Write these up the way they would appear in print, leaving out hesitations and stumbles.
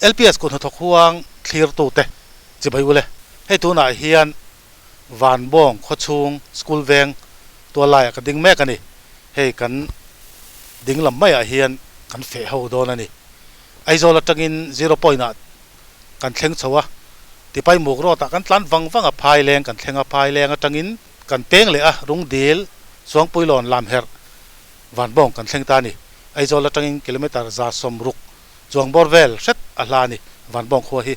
LPS kut hnathawk huang thlirtute chibai ule. Hei tunah hian Vanbawng khawchhung school veng tuallaiah ka ding mek a ni. Hei kan ding lam maiah hian kan feh ho dawn a ni. Aizawl atangin zero point ah kan thleng chho a, Tipaimuk road ah kan tlan vang vang a, Phaileng kan thleng a, Phaileng atangin kan peng leh a, Rungdil, Suangpuilawn, Lamherh, Vanbawng kan thleng ta a ni. Aizawl atangin kilometre 160 chuang bawr vel hret a hla a ni. Vanbawng khua hi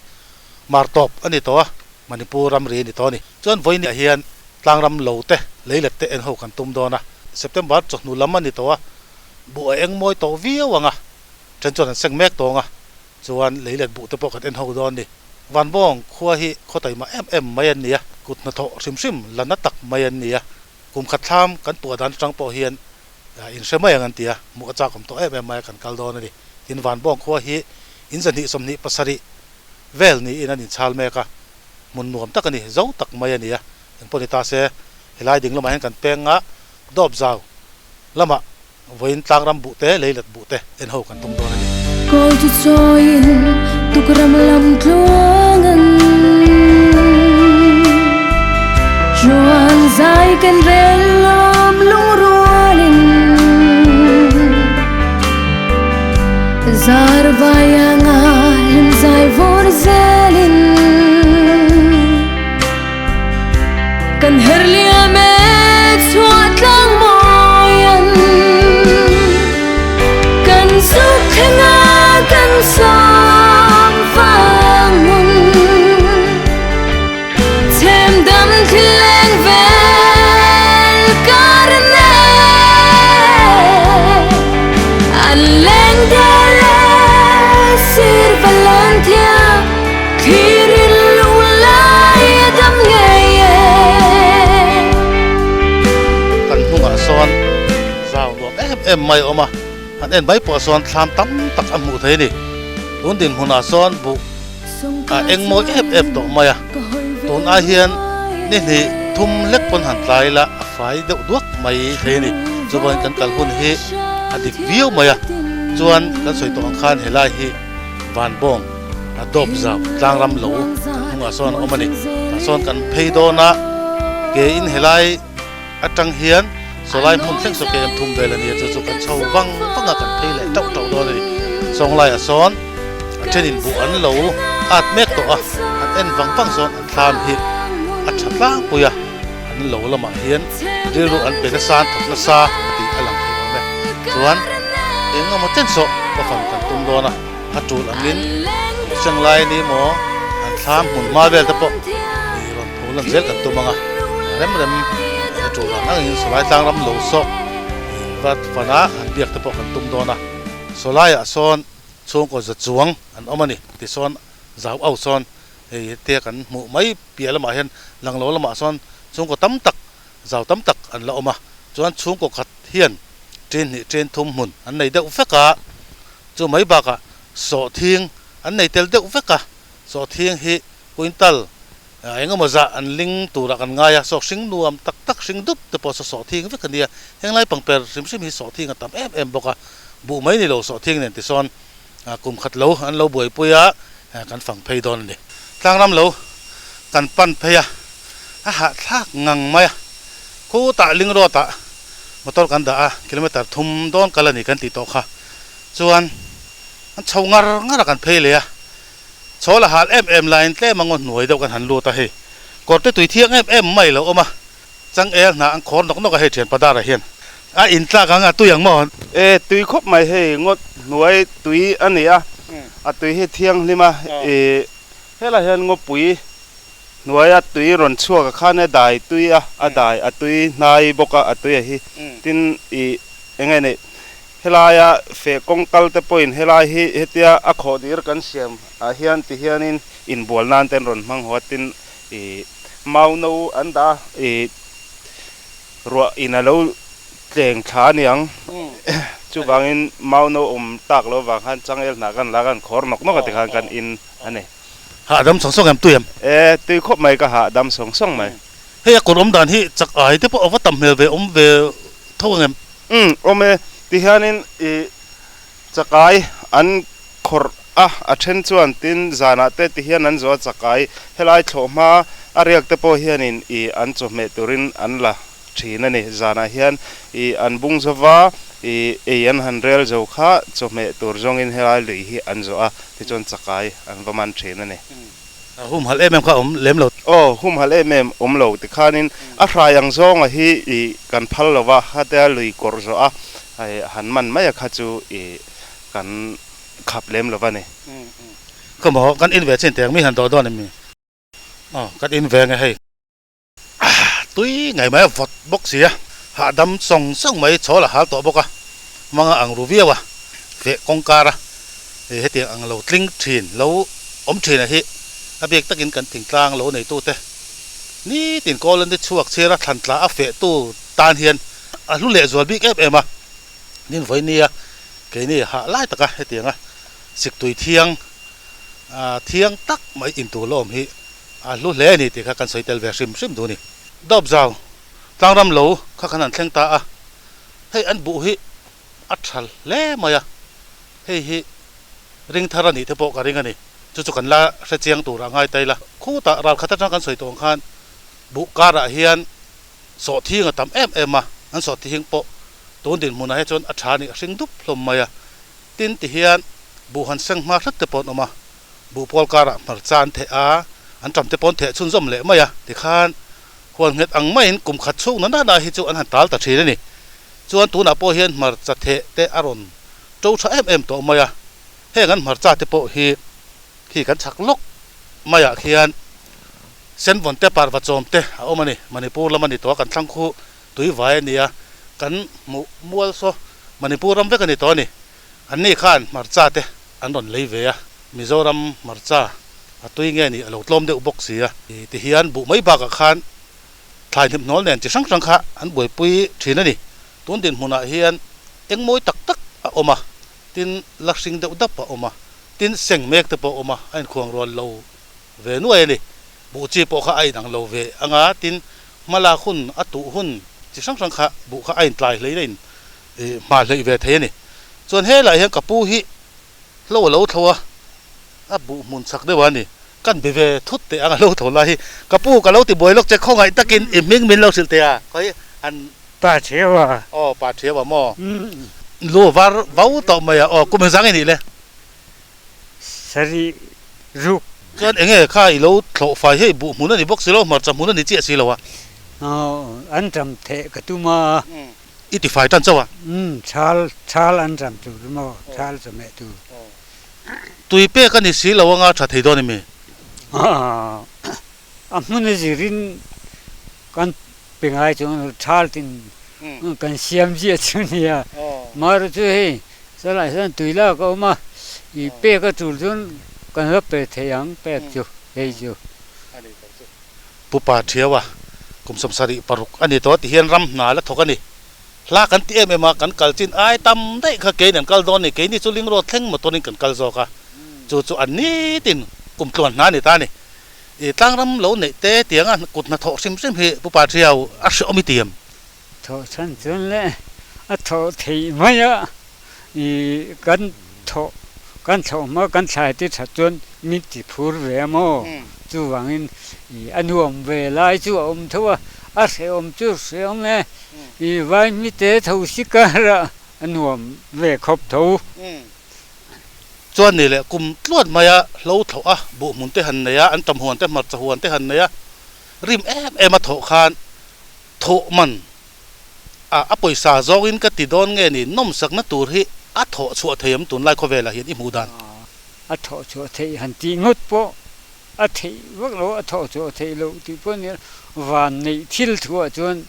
mar tawp a ni tawh a, Manipur ramri a ni tawh a ni. Chuan vawiin hian tlangram lo te, leilet te en ho kan tum dawn a. September chawhnu lam a ni tawh a, buh a eng mawi tawh viau ang a, then chuan an seng mek tawng a, chuan leilet buh te pawh kan en ho dawn a ni. Vanbawng khua hi khaw taima em em mai an ni a, kut hnathawh hrim hrim la na tak mai an ni a. Kum khat thlam kan puah dan atang pawh hian in hre mai ang an ti a, hmuh a chak awm tawh em em mai a kan kal dawn a ni. Tin, Vanbawng khua hi in 227 vel niin an inchhal mek a, hmun nuam tak a ni, zo tak mai a ni a. Engpawh ni ta se, helai ding lamah hian kan peng a, dawp zau lamah vawiin tlangram buh te, leilet buh te en ho kan tum dawn a ni. Kawl chu chawiin tukram lam tluangin Chuan zai kan rel lawm lungrualin Zar vai anga hlim zai vawr zelin Kan her liam e chhuah tlang mawian Kan zuk thleng a kan sawm vang hun Chhem dam thil leng vel kar ne An leng del e sir va lan thiam Thlirin lunglai a dam ngei e. Kan hnungah sawn zau nuam em em mai a awm a, han en mai pawh sawn thlam tam tak a hmuh thei a ni. Tun dinhmunah sawn buh a eng mawi em em tawh mai a, tun ai hian ni hnih thum hlek pawn han tlai ila a fai deuh duak mai thei a ni. Chuvain kan kal hun hi a dik viau mai a, chuan kan sawi tawh ang khan helai hi Vanbawng a dawp zau tlangram lo kan hnungah sawn a awm a ni. Tah sawn kan phei dawn a, ke in helai atang hian sawlai hmun thleng saw ke em thum vel a ni a, chu chu kan chho vang vang a, kan phei leh tauh tauh dawn a ni. Sawnglaiah sawn a thenin buh an lo at mek tawh a, an en vang vang sawn an thlam hi a tha tlangpui a, an lo lamah hian rilru an pe nasa an thawk nasa a tih a lang thei awm e. Chuan eng emaw chen saw ka fang kan tum dawn a. A tul angin Shenglai ni maw an thlam hmun hma vel te pawh i rawn pho lan zel kan tum ang a, rem rem a tul dan angin Sawlai tlang ram lo sawk i vat fana han biak te pawh kan tum dawn a, Sawlaiah sawn chhungkaw za chuang an awm a ni ti sawn zau au sawn hei hetia kan hmuh mai piah lamah hian lang lo lamah sawn chhungkaw tam tak zau tam tak an la awm a, chuan chhungkaw khat hian ṭin hnih ṭin thum hmun an nei deuh vek a. Chu mai bakah sawhthing an nei tel deuh vek a, sawhthing hi quintal eng emaw zah an ling turah kan ngai a, sawk hring nuam tak tak hring dup te pawh saw sawhthing vek a nia, heng lai pangper hrim hrim hi sawhthing a tam em em bawk a, buh mai ni lo sawhthing nen tisawn kum khat lo an lo buaipui a, kan fang phei dawn a ni. Tlangram lo kan pan phei a, a hahthlak ngang mai a, khutah ling road ah motor kan dah a, kilometer thum dawn kal a ni kan tih tawh kha. Chuan an chho ngar ngar a kan phei leh a, chho la hal em em laiin tlem a ngaw hnuai deuh kan han lut a hei kawr te tui thiang em em mai lo awm a, changel hna an khawr nawk nawk a hei thian padara hian a in tlak ang a tui ang maw? E tui khawp mai hei ngaw hnuai tui a ni a, a tui hi thianghlim a, e helai hian ngawpui hnuaia tui rawn chhuak a khan e dai tui a, a dai a tui hnai bawk a a tui a hi tin ih eng nge ni Helaia feh kawng kal te pawhin helai hi hetia a khawh dir kan siam ah hian ti hianin inbual nan te an rawn hmang haw a, tin ih mau no an dah a, ih ruah in a lo tleng thla a niang chuvangin mau no awm tak lo vang khan changel hnah kan la kan khawr nawk nawk a tikhan kan in a ni. Hahdam sawng sawng em tui em? E, tui khawp mai ka hahdam sawng sawng mai. Hei a kawr awm dan hi chak ai te pawh a va tam hmel ve awm ve tho ang em? Umm awm e, ti hianin i chakai an khawrh a, a then chuan tin zanah te ti hian an zawh a chakai helai thlawh hma a riak te pawh hianin ih an chawhmeh turin an la thin a ni. Zanah hian ih an bung zova ih ei an han rel zo kha chawhmeh tur zawngin helai lui hi an zawh a, tichuan chakai an va man thin a ni. Humhalh em em kha awm lem lo. Aw, humhalh em em awm lo tikhanin a hrai ang zawnga hi ih kan phal lo va, khatia lui kawrh zawh a han man mai a kha chu ih kan khap lem lo va ni. Ka maw, kan in ve chin teng mi han dawh dawn em mi? Aw, kan in ve nge hei. Tui ngei mai a vawt bawk si a, hahdam sawng sawng mai chhawl a hal tawh bawk a, hmanga ang ru viau a, feh kawngkar a, hetiang ang lo tling thin, lo awm thin a hi a bik takin kan thingtlang lo neitute nitin kawl an ni chhuak chhir a, thlan tla a fehtu tan hian a hlu lehzual bik em em a, nin vawinia keini hah lai taka hetianga siktui thiang thiang tak mai intur la awm hi A hlu hle a ni tih kha kan sawi tel ve hrim hrim duh a ni. Dawp zau tlangram lo kha kan han thleng ta a, hei an buh hi a tha hle mai a, hei hi ring thar a nih te pawh ka ring a ni. Chu chu kan la hre chiang turah ngai ta ila. Khutah ral khat atang kan sawi tawh ang khan buh karah hian sawhthing a tam em em a, an sawhthing pawh tun dinhmunah hi chuan a tha a nih a hring dup hlawm mai a. Tin ti hian buh han seng hma hret te pawh an awm a. Buhpawl karah hmarcha an theh a, an ṭam te pawn theh chhunzawm leh mai a, tikhan huan nghet ang maiin kum khat chhung na nana hi chu an han tal ta ṭhin a ni. Chuan tunah pawh hian hmarcha theh te a rawn ṭo ṭha em em tawh mai a, heng an hmarcha te pawh hi khi kan chhak lawk maiah khian senvawn te parva chawm te a awm a ni. Manipur lam a ni tawh a, kan thlang khu tui vai a ni a, kan hmuh mual saw Manipur ram vek a ni tawh a ni. Anni khan hmarcha te an rawn lei ve a, Mizoram hmarcha a tui nge ni a lo tlawm deuh bawk si a. Ti hian buh mai bakah khan thlai hnip hnawl nen chi hrang hrang kha an buaipui thin a ni. Tun dinhmunah hian eng mawi tak tak a awm a, tin la hring deuh dap a awm a, tin seng mek te pawh a awm a, a inkhuang rual lo ve nuai a ni. Buh chi pawh kha a inang lo ve anga, tin hmalak hun a tuh hun chi hrang hrang kha buh kha a intlai hlein a in hma hleih ve thei a ni. Chuan helaiah hian ka pu hi hlo a lo tho a, a buh hmun chak deuh a ni. Kan be ve thut teh ang a lo tho lai hi. Ka pu ka lo ti buai lawk che, khawngaih takin i hming min lo hrilh teh a. Khawi han. Pa Thiau a. Aw Pa Thiau a maw? Lu var vau tawh mai a. Aw kum engzang i nih le? Sarih ruk. Chuan enge kha i lo thlawh fai hei buh hmun a ni bawk si lo, hmarcha hmun a ni chiah si lo a. Aw an ṭam theh ka tum a. I ti fai tan chauh a. Umm, chal, chal an ram tur maw, chal chawhmeh tur. Tui pek a ni si lo anga tha thei dawn em mi? A hmun a zirin kan pe ngai chuan chal tin kan siam ziah chu nia. Marawh chu hei chalai hian tui lak a awm a, i pek a tul chuan kan la pe thei ang pek chu hei chu. Pu Pa Thiaua, kum 76 a ni tawh ti hian ram hna la thawk a ni. Hla kan ti em em a, kan kal chin ai tam daih kha kein an kal dawn a ni. Keini chu ling road thleng motor in kan kal zawk a, chu chu an nitin kum tluan hna a ni ta a ni. I tlangram lo neih te tianga kut hnathawh hrim hrim hi Pu Pa Thiau a hreawm i ti em? Thawh chhan chuan le a thawh theih mai a, i kan thawh kan thlawh hma kan thlai te that chuan min ti phur ve a maw? Chuvangin i a nuam ve lai chu a awm tho a, a hrehawm chu hrehawm e, i vai hmite tho si karah a nuam ve khawp tho. Chuan ni leh kum tluan maia hlo thlawh a, buh hmun te han nei a, an tam huan te hmarcha huan te han nei a, rim em em a thawh khan thawh man a a pawisa zawngin ka ti dawn nge ni nawmsakna tur hi a thawh chhuah thei em tunlai khawvelah hian i hmuh dan? A thawh chhuah theih han tih ngawt pawh a theih vak lo, a thawh chhuah theih loh tih pawh nia van neih thil thuah chuan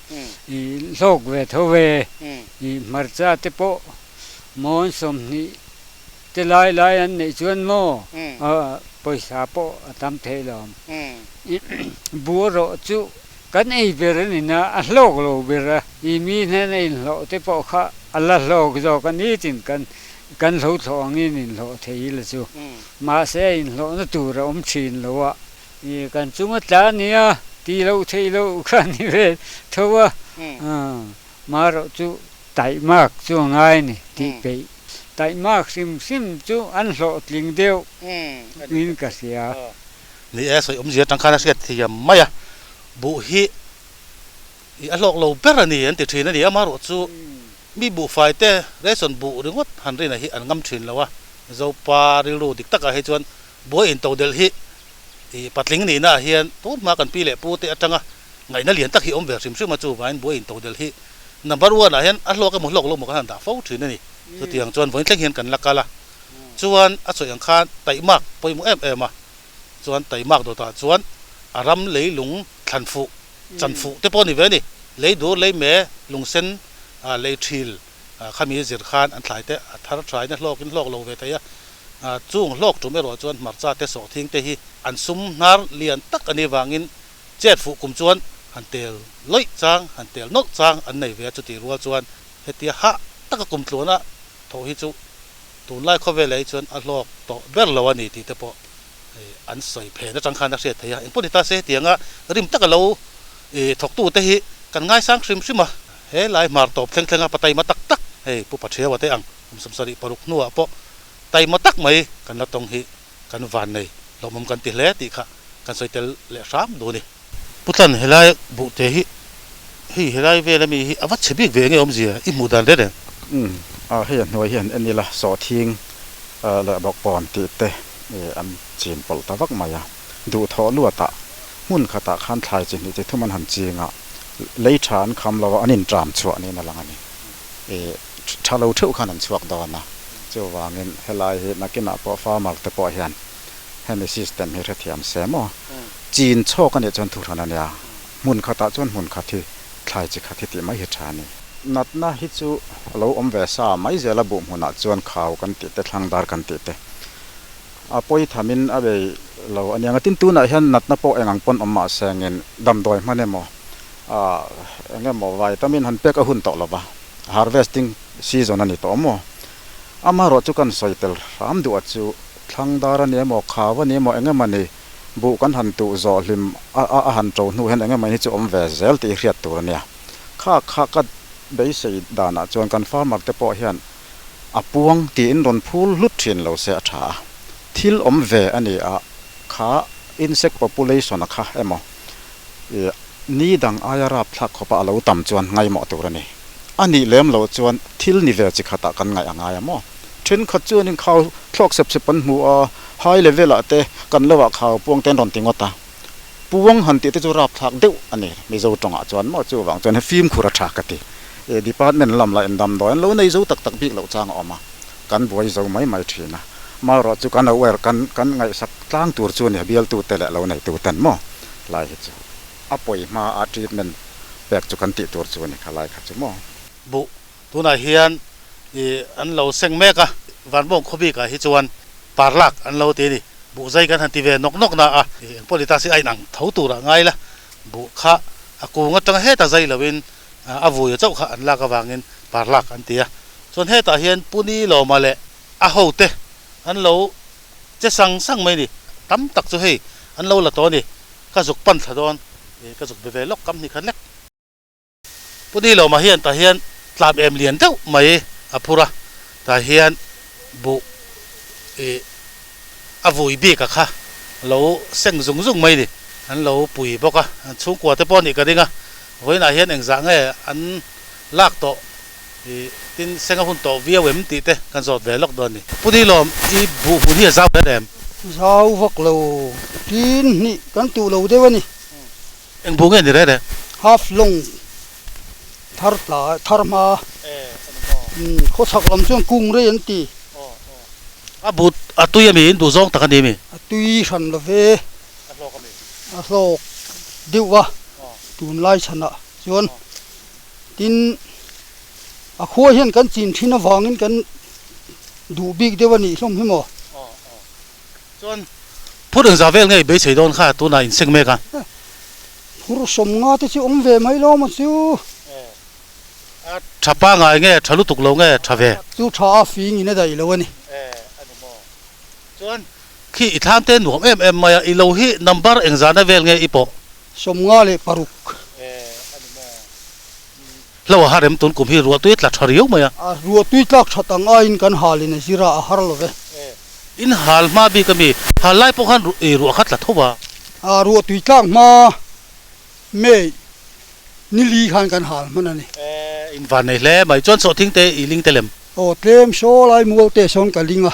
i hlawk ve tho ve, i hmarcha te pawh mawn 20 te lai lai an neih chuan maw pawisa pawh a tam thei lo. Buh rawh chu Kan ei ber a ni na, a hlawk lo ber a, i mi hnena inhlawh te pawh kha a la hlawk zawk a ni tin kan kan hlo thlawh angin inhlawh thei ila chu. Mahse a inhlawhna tur a awm thin lo a, i kan chunga tla nia ti loh theih loh kha a ni ve tho a, marawh chu taihmak chu a ngai a ni tih peih. Taihmak hrim hrim chu an hlawhtling deuh in ka hria. Ni e, sawi awmzia atang khan a hriat thiam mai a, buh hi i a hlawk lo ber a ni an ti thin a ni. Amaherawh chu mi buhfai te ration buh ringawt han rina hi an ngam thin lo a, Zopa rilru dik takah hi chuan buai intodelh hi i patling nihna ah hian tun hma kan pi leh pu te atanga ngaihna lian tak hi awm ve hrim hrim a, chuvangin buai intodelh hi number one ah hian a hlawk emaw hlawk lo emaw kan han dah fo thin a ni. Chutiang chuan vawiin thleng hian kan la kal a, chuan a sawi ang khan taihmak pawimawh em em a, chuan taihmak dawtah chuan a ram leilung thlan fuh, chan fuh te pawh a ni ve a ni, lei dur, lei me, lungsen, lei thil khami zir khan an thlai te a thar thain a hlawkin hlawk lo ve thei a, chung hlawk tum erawh chuan hmarcha te sawhthing te hi an sum hnar lian tak a nih vangin chet fuh kum chuan han tel lawih chang, han tel nawlh chang an nei ve a, chutih rual chuan Hetia hah taka kum tluana tho hi chu tunlai khawvelah hi chuan a hlawk tawh ber lo a ni tih te pawh an sawi phen atang khan a hriat theih a. Engpawh ni ta se hetianga rim taka lo thawktute hi kan ngaisang hrim hrim a. He lai hmar tawp thleng thlenga pa taima tak tak hei Pu Pathiaua te ang kum 76 hnuah pawh taima tak mai kan la tawng hi kan van nei lawmawm kan ti hle tih kha kan sawi tel leh hram duh a ni. Pu Tlan, helai buhte hi hei helai vel ami hi a va chhe bik ve nge awmzia i hmuh dan reng reng? Umm, a hei a hnuai hi han en ila sawhthing leh bawkbawn tih te an chin pawlh ta vak mai a, duhthawh luatah hmun khatah khan thlai chi hnih chi thum an han ching a, lei tha an kham lo a, an inṭam chhuah niin a lang a ni. Tha lo theuh khan an chhuak dawn a, chuvangin helai hi nakinah pawh farmer te pawh hian Hemi system hi hrethiam se maw? Chin chhawk a nih chuan thuhran a nia, hmun khatah chuan hmun khat hi thlai chi khat hi tih mai hi tha a ni. Natna hi chu a lo awm ve sa mai zel a, buh hmunah chuan khau kan tih te, thlang dar kan tih te a pawi thamin a bei lo a nia. Ngatin tunah hian natna pawh eng ang pawn awm mah se angin damdawi hman emaw eng emaw vitamin han pek a hun tawh lo va, harvesting season a ni tawh maw? Amaherawh chu kan sawi tel hram duh a chu thlang dar a ni emaw, khau a ni emaw, eng emaw ni, buh kan han tuh zawh hlim a a han to hnu hian eng emaw hi chu awm ve zel tih hriat tur a nia. Kha kha ka beisei danah chuan kan farmer te pawh hian a puang tiin rawn phul hlut thin lo se a tha a. Thil awm ve a ni a, kha insect population a kha emaw ih ni dang aia rapthlak khawpa a lo tam chuan ngaimawh tur a ni. A nih lem loh chuan thil ni ve chi khatah kan ngaih a ngai a maw? Thenkhat chuanin khau thlawk sep sep an hmu a, high level ah te kan lo ah khau puang te an rawn ti ngawt a. Puang han tih te chu rapthlak deuh a ni Mizo tawngah chuan maw? Chuvang chuan he fimkhur a tha ka ti. E department lam lah in damdawi an lo nei zo tak tak bik loh chang a awm a, kan buai zo mai mai thin a. Marawh chu kan aware kan kan ngaihsak tlang tur chu a ni bialtu te leh lo neitu ten maw lai hi chu a pawi hma a treatment pek chu kan tih tur chu a ni kha lai kha chu maw. Buh tunah hian ih an lo seng mek a, Vanbawng khaw bikah hi chuan parlak an lo ti a ni. Buh zai kan han ti ve nawk nawk na a, ih engpawh ni ta se a inang tho turah ngai la, buh kha a kung atanga heta zai loin a vui chauh kha an lak avangin parlak an ti a. Chuan hetah hian Puni Lawma leh a hote an lo che sang sang mai a ni. Tam tak chu hei an lo la tawh a ni. Ka zuk pan thla dawn, ih ka zuk be ve lawk kam ni kha lek. Pu Ni Lawma hian tah hian tlam em lian deuh mai a phur a, tah hian buh ih a vui bik a kha lo seng zung zung mai ni, an lo pui bawk a, an chhungkua te pawh a nih ka ring a, vawiinah hian engzah nge an lak tawh ih tin seng a hun tawh viau em tih te kan zawt ve lawk dawn a ni. Pu Ni Lawm, i buh hmun hi a zau ber em? Zau vak lo, tin hnih kan tuh lo deuh a ni. Eng bu nge ni reh reh? Half long thar tla thar hma khawchhak lam chuan kung rei an ti. A bu a tui ami in duh zawng tak a ni mi? A tui hran lo ve. A hlawk ami? A hlawk deuh a tunlai chhanah chuan tin a khua hian kan chin thin avangin kan duh bik deuh a nih hlawm hi maw? Chuan phur engzah vel nge i beisei dawn kha tunah in seng mek a? Phur sawmnga te chu awm ve mai lo maw chu? A tha pangai nge tha lutuk lo nge tha ve? Chu tha a fing in a daih lo a ni. A ni maw? Chuan khi i thlam te nuam em em mai a, i lo hi number engzahna vel nge i pawh? 56. A ni maw? Hlo a har em tun kum hi ruah tui tla tha riau mai a. A ruah tui tlak that ang aiin kan halin a zir a, a har lo ve. In hal hma bik ami, hal lai pawh khan ruah kha tla tho a. A ruah tui tlak hma May ni li khan kan hal hman a ni. In van nei hle mai chuan sawhthing te i ling te lem. Aw tlem saw lai mual te sawn ka ling a,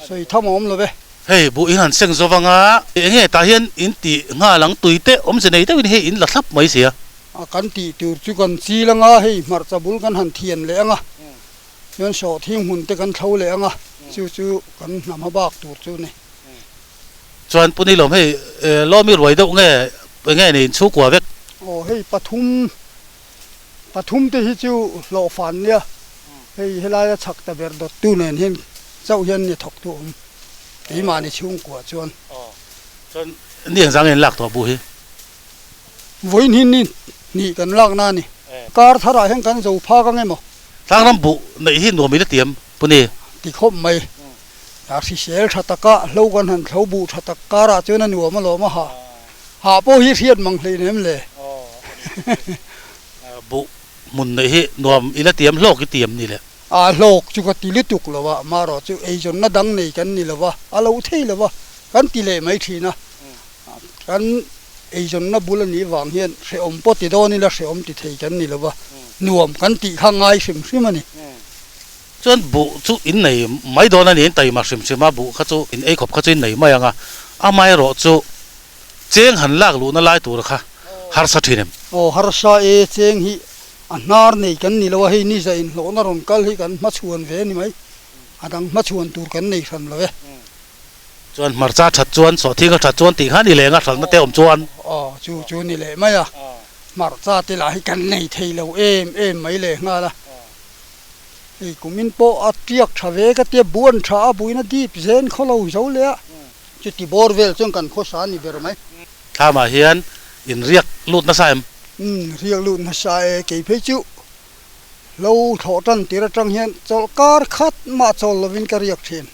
sawi tham a awm lo ve. Hei buh in han seng zo vang a, enge tah hian in tih nghal ang tui te awmze nei deuhin hei in la thlap mai sia. A kan tih tur chu kan chil anga, hei hmarcha bul kan han thian leh anga, chuan sawhthing hmun te kan thlo leh anga, chu chu kan hnam a bak tur chu ni. Chuan Pu Nilawm hei lawmi ruai deuh nge enge nei inchhungkua vek? Aw hei pathum, pathum te hi chu hlawhfan nia, hei helaia chhak ta ber dawttu nen hian chauh hian ni thawktu awm keimahni chhungkua chuan. Aw chuan ni engzang nge in lak tawh bu hi? Vawiin hi ni hnih kan lakna a ni. Kar tharah hian kan zo phak ang emaw? Tlangram buh neih hi nuam ila tiam Pu Ni. Ti khawp mai. A hrisel tha taka hlo kan han thlo buh tha tak karah chuan a nuam alawm a hah. Hah pawh hi hriat mang hlein em le? Buh hmun neih hi nuam ila tiam hlawk i tiam ni le? A hlawk chu ka ti lutuk lo a, marawh chu eizawnna dang nei kan ni lo va, a lo thei lo va, kan ti leh mai thin a. Kan eizawnna bul a nih vang hian hrehawm pawh ti dawn ila hrehawm ti thei kan ni lo va, nuam kan tih kha ngai hrim hrim a ni. Chuan buh chu in nei mai dawn a ni, in taima hrim hrim a, buh kha chu in ei khawp kha chu in nei mai ang a, amaherawh chu cheng han lak luhna lai tur kha harsa thin em? Aw harsa e, cheng hi a hnar nei kan ni lo a, hei ni zah inhlawhna rawn kal hi kan hmachhuan ve a ni mai, a dang hmachhuan tur kan nei hran lo e. Chuan hmarcha that chuan sawhthing a that chuan tih kha ni leh anga hralhna te awm chuan. Aw chu chu ni leh mai a, hmarcha te lah hi kan nei thei lo em em mai leh nghal a, hei kumin pawh a tiak tha ve ka tia buan tha a buina dip zen khaw lo zo leh a, chuti bawr vel chuan kan khawsa a ni ber mai. Thlamah hian in riak lut nasa em? Umm riak lut nasa e, kei phei chu lo thlawh tan tir atang hian chawlh kar khat mah chawl lovin ka riak thin.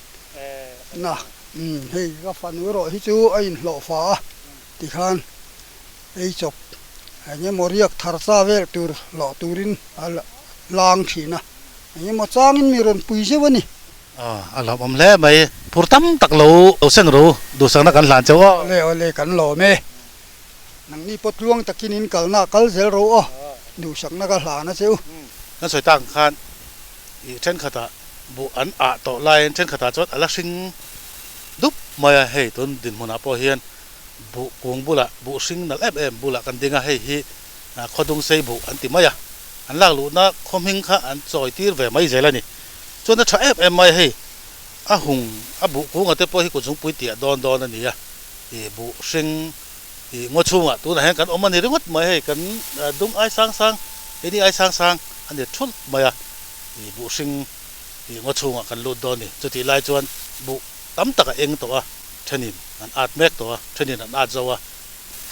Na, umm hei ka fanu erawh hi chu a inhlawh fa a tikhan ei chawp eng emaw riak thar cha vel tur hlawh turin a lang thin a, eng emaw changin mi rawn pui zeuh a ni. Aw, a lawmawm hle mai. Phur tam tak lo lo seng ro duhsakna kan hlan chauh aw. Awle awle kan lawm e. Nangni pawh tluang takin in kalna a kal zel ro aw, duhsakna ka hlan a che u. Kan sawi tak ang khan ih thenkhatah buh an ah tawh laiin thenkhatah chuan a la hring dup mai a, hei tun dinhmunah pawh hian buh kung bulah buh hring nalh em em bulah kan ding a, hei hi khawdung sei buh an ti mai a, an lak luhna khaw hming kha an chawi tir ve mai zel a ni. Chuan a tha em em mai a, hei a hung a buh kunga te pawh hi kutzungpui tiah dawn dawn a ni a, ih buh hring ih ngaw chhungah tunah hian kan awm a ni ringawt mai hei kan dung ai sang sang hei ni ai sang sang a ni thulh mai a ih buh hring ih ngaw chhungah kan lut dawn a ni chutih lai chuan buh tam tak a eng tawh a thenin an at mek tawh a thenin an at zo a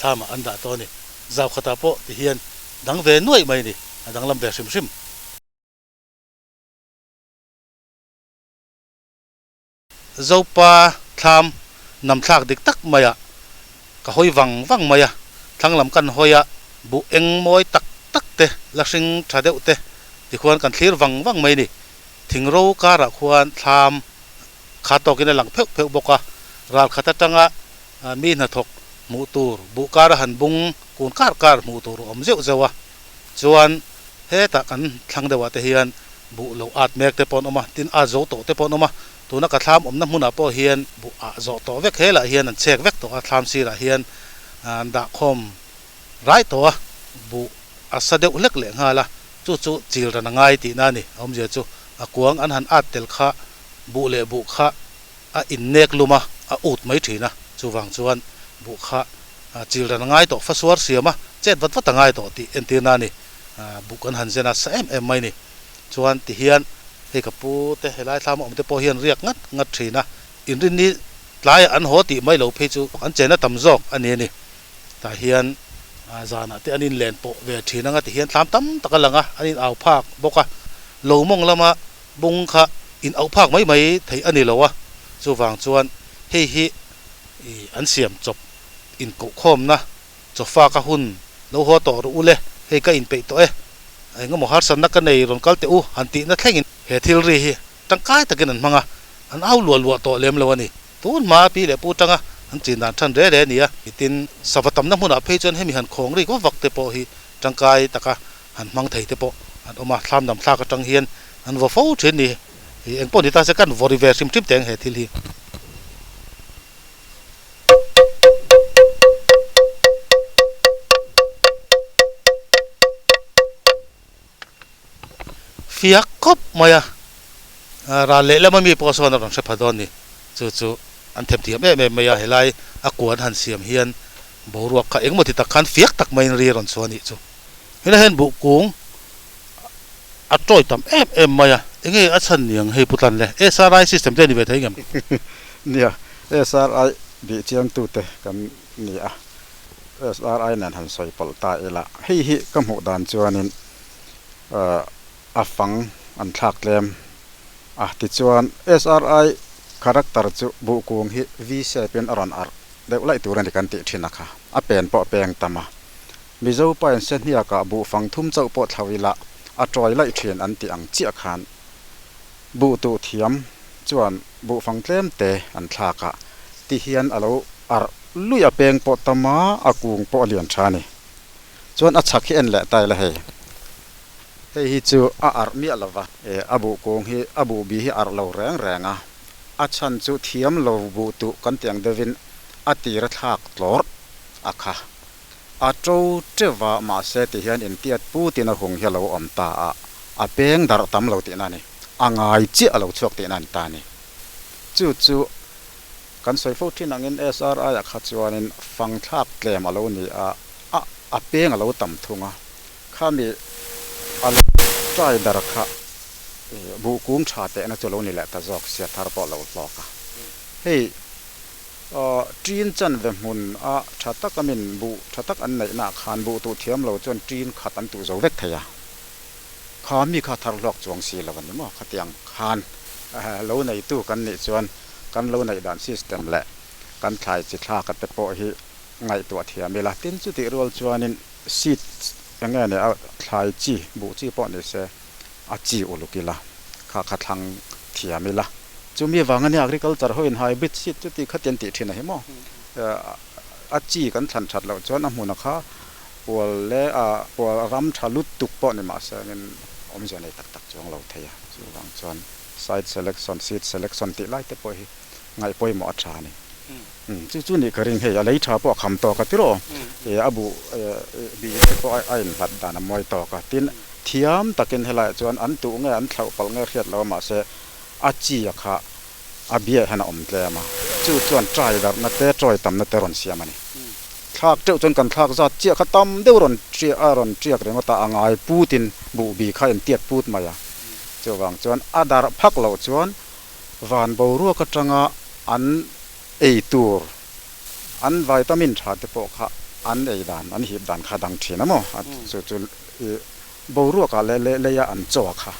thlamah an dah tawh a ni zau khatah pawh ti hian dang ve nuaih mai a ni a danglam ve hrim hrim. Zopa thlam nam thlak dik tak maiah ka hawi vang vang mai a, thlang lam kan hawi a, buh eng mawi tak tak te, la hring tha deuh te tikhuan kan thlir vang vang mai a ni. Thing ro karah khuan thlam kha tawkin a lang pheuh pheuh bawk a, ral khat atanga mi hnathawk hmuh tur buh kara han bung kun kar kar hmuh tur a awm zeuh zeuh a, chuan hetah kan thlang deuhah te hian Buh lo at mek te pawh an awm a, tin at zo tawh te pawh an awm a, tuna ka thlam awmna hmunah pawh hian buh ah zawh tawh vek helah hian an chek vek tawh a, thlam sirah hian an dah khawm rai tawh a, buh a sa deuh hlek leh nghal a, chu chu chil ran a ngai tihna a ni, a awmzia chu a kuang an han at tel kha buh leh buh kha a innek lum a, a ut mai thin a, chuvang chuan buh kha chil ran a ngai tawh fasuar siam a, chet vat vat a ngai tawh tih entirna a ni. Buk an han zen a sa em em mai ni. Chuan ti hian hei ka pu te helai thlam a awm te pawh hian riak ngat ngat thin a, inrinni tlaiah an haw tih mai lo phei chu an chena tam zawk a ni a ni. Tah hian zanah te an inlen pawh ve thin anga ti hian thlam tam tak a lang a, an in au phak bawk a, lo mawng lama bung kha in auh phak mai mai theih a ni lo a, chuvang chuan hei hi an siam chawp inkohkhawmna Chawfa ka hun lo haw tawh rawh u le, hei ka inpeih tawh e. Engemaw harsatna ka nei rawn kal teh u han tihna thlengin he thil ri hi tangkai takin an hmang a, an au luah luah tawh lem lo a ni. Tun hma pi leh pu tanga an chin dan than re re a ni a, tin sava tamna hmunah phei chuan hemi han khawng rik vak vak te pawh hi tangkai taka han hmang thei te pawh an awm a, thlam dam thlak atang hian an vaw fo thin ni. Eng pawh ni ta se kan vaw ri ve hrim hrim teh ang he thil hi. Fiak khawp mai a, ral lehlam ami pawh sawn a rawn hre pha dawn ni. Chu chu an themthiam em em mai a, helai a kuan han siam hian boruak kha engemaw ti tak khan fiak tak maiin ri a rawn chhuah a nih chu. Helai hian buh kung a tawi tam em em mai a, enge a chhan ni ang hei pu tlan le? SRI system te a ni ve thei ngem? Nia, SRI bih chiangtute kan ni a, SRI nen han sawi pawlh ta ila, hei hi ka hmuh dan chuanin a fang an thlak tlem a, tichuan SRI character chu buh kung hi V-shape in a rawn arh deuh laih tur a ni kan tih thin a kha, a pen pawh a peng tam a. Mizo pain Sehniakah buh fang thum chauh pawh thlau ila a tawi laih thin an tih ang chiah khan buh tuh thiam chuan buh fang tlem te an thlak a, ti hian a lo arh luih a peng pawh tam a, a kung pawh a lian tha a ni. Chuan a chhak hi en leh ta ila hei. Hei hi chu a arh miah lo va. A buh kung hi a buh bi hi arh lo reng reng a, a chhan chu thiam lo buh tuh kan tih ang deuhin a tir a thlak tlawrh a kha. A to teuh a, mahse ti hian intiat putin a hung hi a lo awm ta a, a peng darh tam lo tihna a ni. A ngai chiah a lo chhuak tihna a ni ta a ni. Chu chu kan sawi fo thin angin SRI ah kha chuanin fangthlak tlem a lo ni a, a a peng a lo tam thung a, khami a lo try dar kha buh kung tha tehna chu a lo ni leh ta zawk sia thar pawh a lo hlawk a. Hei. Ṭin chan ve hmun a ṭha tak a min buh ṭha tak an neih nah khan buh tuh thiam lo chuan ṭin khat an tuh zo vek thei a, kha mi kha thar hluak chuang si lo a ni maw? Khatiang khan lo neitu kan nih chuan kan lo neih dan system leh kan thlai chi thlak te pawh hi ngaihtuah thiam ila, tin chutih rual chuanin seed eng nge nia thlai chi buh chi pawh ni se a chi uluk ila, kha kha thlang thiam ila. Chumi vang ania agriculture hoin hybrid seed chu tih khatian tih thin a hi maw? A chi kan thlan that loh chuan a hmuna kha pual leh a pual ram tha lut tuk pawh ni mahse angin awmzia nei tak tak chuang lo thei a. Chuvang chuan site selection, seed selection tih lai te pawh hi ngaih pawimawh a tha a ni. Chu chu nih ka ring hei a lei tha pawh a kham tawk a tiraw? A buh bi te pawh a inhlat dan a mawi tawk a. Tin, thiam takin helaiah chuan an tuh nge an thlauh palh nge hriat lo a mahse a chi a kha a biah hian a awm tlem a, chu chuan trai darhna te, tawi tamna te rawn siam a ni. Thlak teuh chuan kan thlak zat chiah kha tam deuh rawn ṭiak a rawn ṭiak ringawt a, a ngai putin buh bi kha a intiat put mai a. Chuvang chuan a darh phak loh chuan van boruak atanga an ei tur, an vitamin tha te pawh kha an ei dan, an hip dan kha a dang thin a maw? Chu chu Boruakah leh leh leia an chaw kha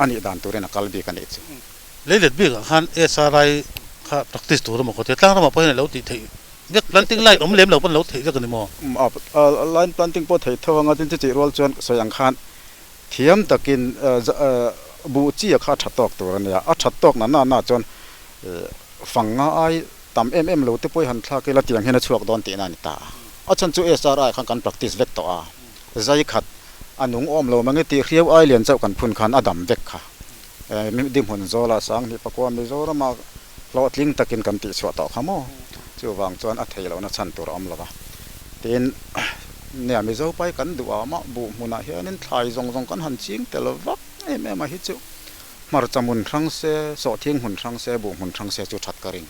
a nih dan turin a kal bik a nih chu. Leilet bikah khan SRI kha practice tur emaw ka ti a, tlang ramah pawh hian a lo tih theih vek, planting line awm lem lo pawn a lo theih vek a ni maw? Line planting pawh theih tho anga tin chuti rual chuan sawi ang khan thiam takin buh chi a kha a tha tawk tur a nia, a that tawk na na na chuan fang nga ai tam em em lo te pawh i han thlak ila tiang hian a chhuak dawn tihna a ni ta a, a chhan chu SRI khan kan practice vek tawh a. Zai khat a nung awm lo mange tih hriau ai lian chauh kan phun khan a dam vek kha. Dihmun zawla Sanghnih pakua Mizorama hlawhtling takin kan tihchhuah tawh kha maw? Chuvang chuan a thei lohna chhan tur a awm lo va. Tin, nia Mizo pai kan duh a mah buh hmunah hianin thlai zawng zawng kan han ching tel vak em em a hi chu hmarcha hmun hrang se, sawhthing hmun hrang se, buh hmun hrang se chu that ka ring.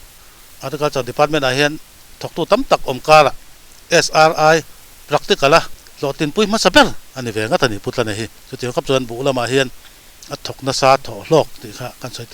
Agriculture Department ah hian thawktu tam tak awm karah SRI Practical a hlawhtlinpui hmasa ber a ni ve ngat a ni Pu Tlane hi. Chutiang kap chuan buh lamah hian a thawk nasa thawh hlawk tih kha kan sawi tel.